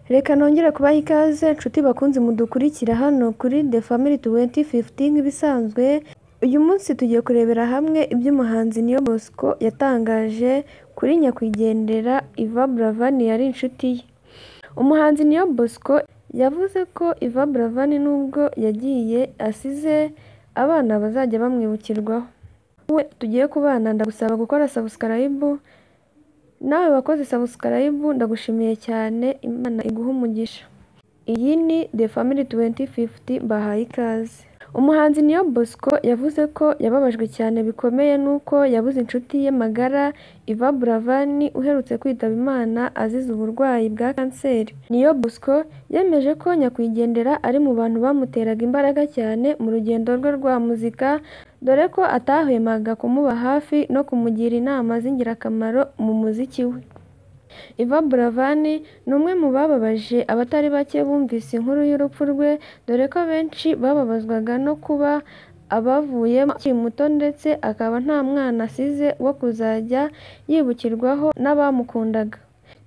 Reka nongere kubaha ikaze nshuti bakunzi mudukurikira hano kuri The Family 2050. Nk'ibisanzwe, uyu munsi tugiye kurebera hamwe ibyo umuhanzi Niyo Bosco yatangaje kuri nyakwigendera Yvan Buravan yari inshuti ye. Umuhanzi Niyo Bosco yavuze ko Yvan Buravan nubwo yagiye asize abana bazajya bamwibukirwaho. Wowe tugiye kubana, ndagusaba gukora subscribe. Nawe wakoze subscribe, ndagushimiye cyane, Imana iguhe umugisha. Iyi ni The Family 2050, mbahaye ikaze. Umuhanzi Niyo Bosco yavuze ko yababajwe cyane bikomeye n'uko yabuze inshuti ye magara Yvan Buravan uherutse kwitaba Imana azize uburwayi bwa kanseri. Niyo Bosco yemeje ko nyakwigendera ari mu bantu bamuteraga imbaraga cyane mu rugendo rwe rwa muzika, dore ko atahwemaga kumuba hafi no kumugira inama z'ingirakamaro mu muziki we. Yvan Buravan ni umwe mu bababaje abatari bake bumvise inkuru y'urupfu rwe, dore ko benshi bababazwaga no kuba abavuyemo akiri muto ndetse akaba nta mwana asize wo kuzajya yibukirwaho n'abamukundaga.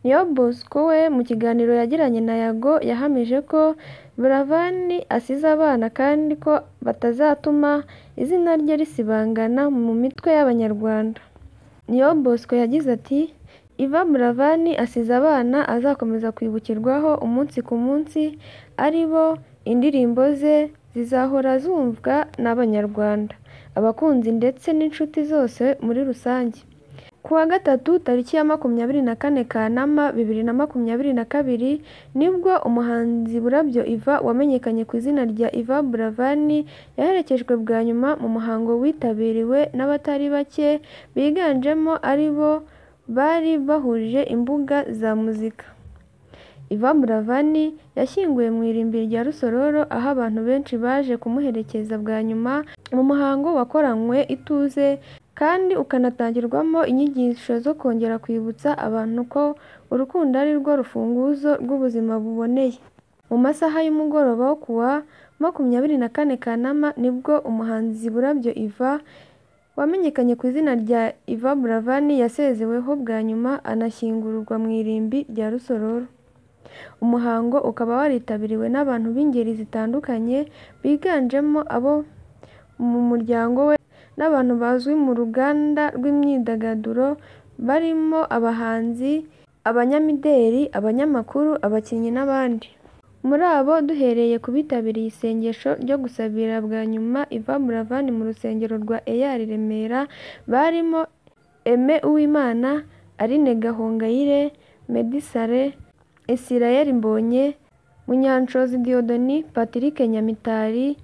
Niyo Bosco we mu kiganiro yagiranye na Yago yahamije ko Buravan asize abana kandi ko batazatuma izina rye risibangana mu mitwe y'Abanyarwanda. Niyo Bosco yagize ati: "Yvan Buravan asize abana azakomeza kwibukirwaho umunsi ku munsi, ari bo indirimbo ze zizahora zumvwa n'Abanyarwanda, abakunzi ndetse n'inshuti zose muri rusange." Ku wa gatatu tariki ya 24 Kanama 2022 nibwo umuhanzi Burabyo Yvan wamenyekanye ku izina rya Yvan Buravan yaherekejwe bwa nyuma mu muhango witabiriwe n'abatari bake biganjemo ari bo bari bahuje imbuga za muzika. Yvan Buravan yashyinguwe mu irimbi rya Rusororo, aho abantu benshi baje kumuherekeza bwa nyuma mu muhango wakoranywe ituze kandi ukanatangirwamo inyigisho zo kongera kwibutsa abantu ko urukundo ari rwo rufunguzo rw'ubuzima buboneye. Mu masaha y'umugoroba wo ku wa 24 Kanama nibwo umuhanzi Burabyo Yvan wamenyekanye ku izina rya Yvan Buravan yasezeweho bwa nyuma anashyingurwa mu irimbi rya Rusororo. Umuhango ukaba waritabiriwe n'abantu b'ingeri zitandukanye biganjemo abo mu muryango we n'abantu bazwi mu ruganda rw'imyidagaduro barimo abahanzi, abanyamideli, abanyamakuru, abakinnyi n'abandi. Muri abo, duhereye ku bitabiriye isengesho ryo gusabira bwa nyuma Yvan Buravan mu rusengero rwa EAR Remera barimo Aime Uwimana, Aline Gahongayire, Meddy Saleh, Israel Mbonyi, Munyanshoza Dieudonné, Patrick Nyamitali,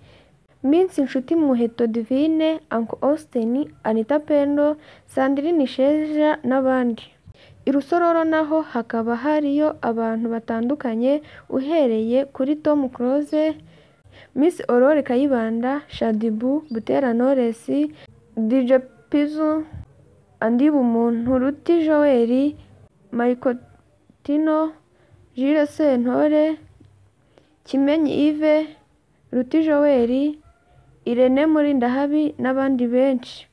Miss Nshuti Muheto Divine, Uncle Austin, Anita Pendo, Sandrine Sheja n'abandi. I Rusororo naho hakaba hariyo abantu batandukanye uhereye kuri Tom Close, Miss Aurore Kayibanda, Shaddyboo, Butera Knowless, DJ Pizo, Andy Bumuntu, Ruti Joel, Michael Tino, Jules Sentore, Kimenyi Yves, Ruti Joel, Irene Murindahabi n'abandi benshi.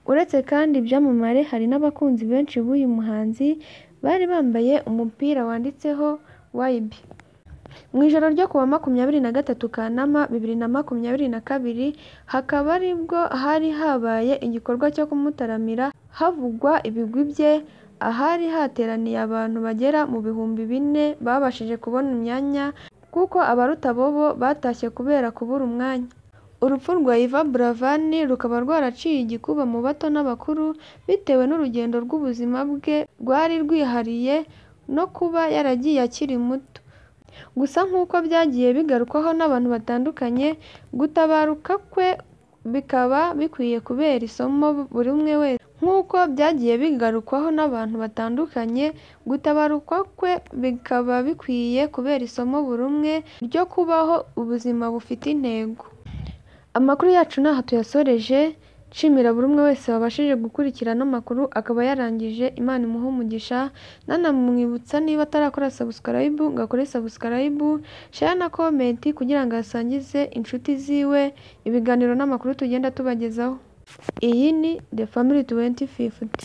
Uretse kandi ibyamamare, hari n'abakunzi benshi b'uyu muhanzi bari bambaye umupira wanditseho YB. Mu ijoro ryo ku wa 23 Kanama 2022 hakaba aribwo hari habaye igikorwa cyo kumutaramira havugwa ibigwi bye, ahari hateraniye abantu bagera mu 4000 babashije kubona imyanya kuko abaruta bo batashye kubera kubura umwanya. Urupfu rwa Yvan Buravan rukaba rwaraciye igikuba mu bato n'abakuru bitewe n'urugendo rw'ubuzima bwe rwari rwihariye no kuba yaragiye akiri muto. Gusa nk'uko byagiye bigarukwaho n'abantu batandukanye, gutabaruka kwe bikaba bikwiye kubera isomo buri umwe wese. Nk'uko byagiye bigarukwaho n'abantu batandukanye, gutabaruka kwe bikaba bikwiye kubera isomo buri umwe ryo kubaho ubuzima bufite intego. Amakuru yacu ni aha tuyasoreje, nshimira buri umwe wese wabashije gukurikira ano makuru akaba yarangije, Imana imuhe umugisha, nanamwibutsa niba atarakora subscribe ngo akore subscribe, share na comment kugira ngo asangize inshuti ziwe ibiganiro n'amakuru tugenda tubagezaho. Iyi ni The Family 2050.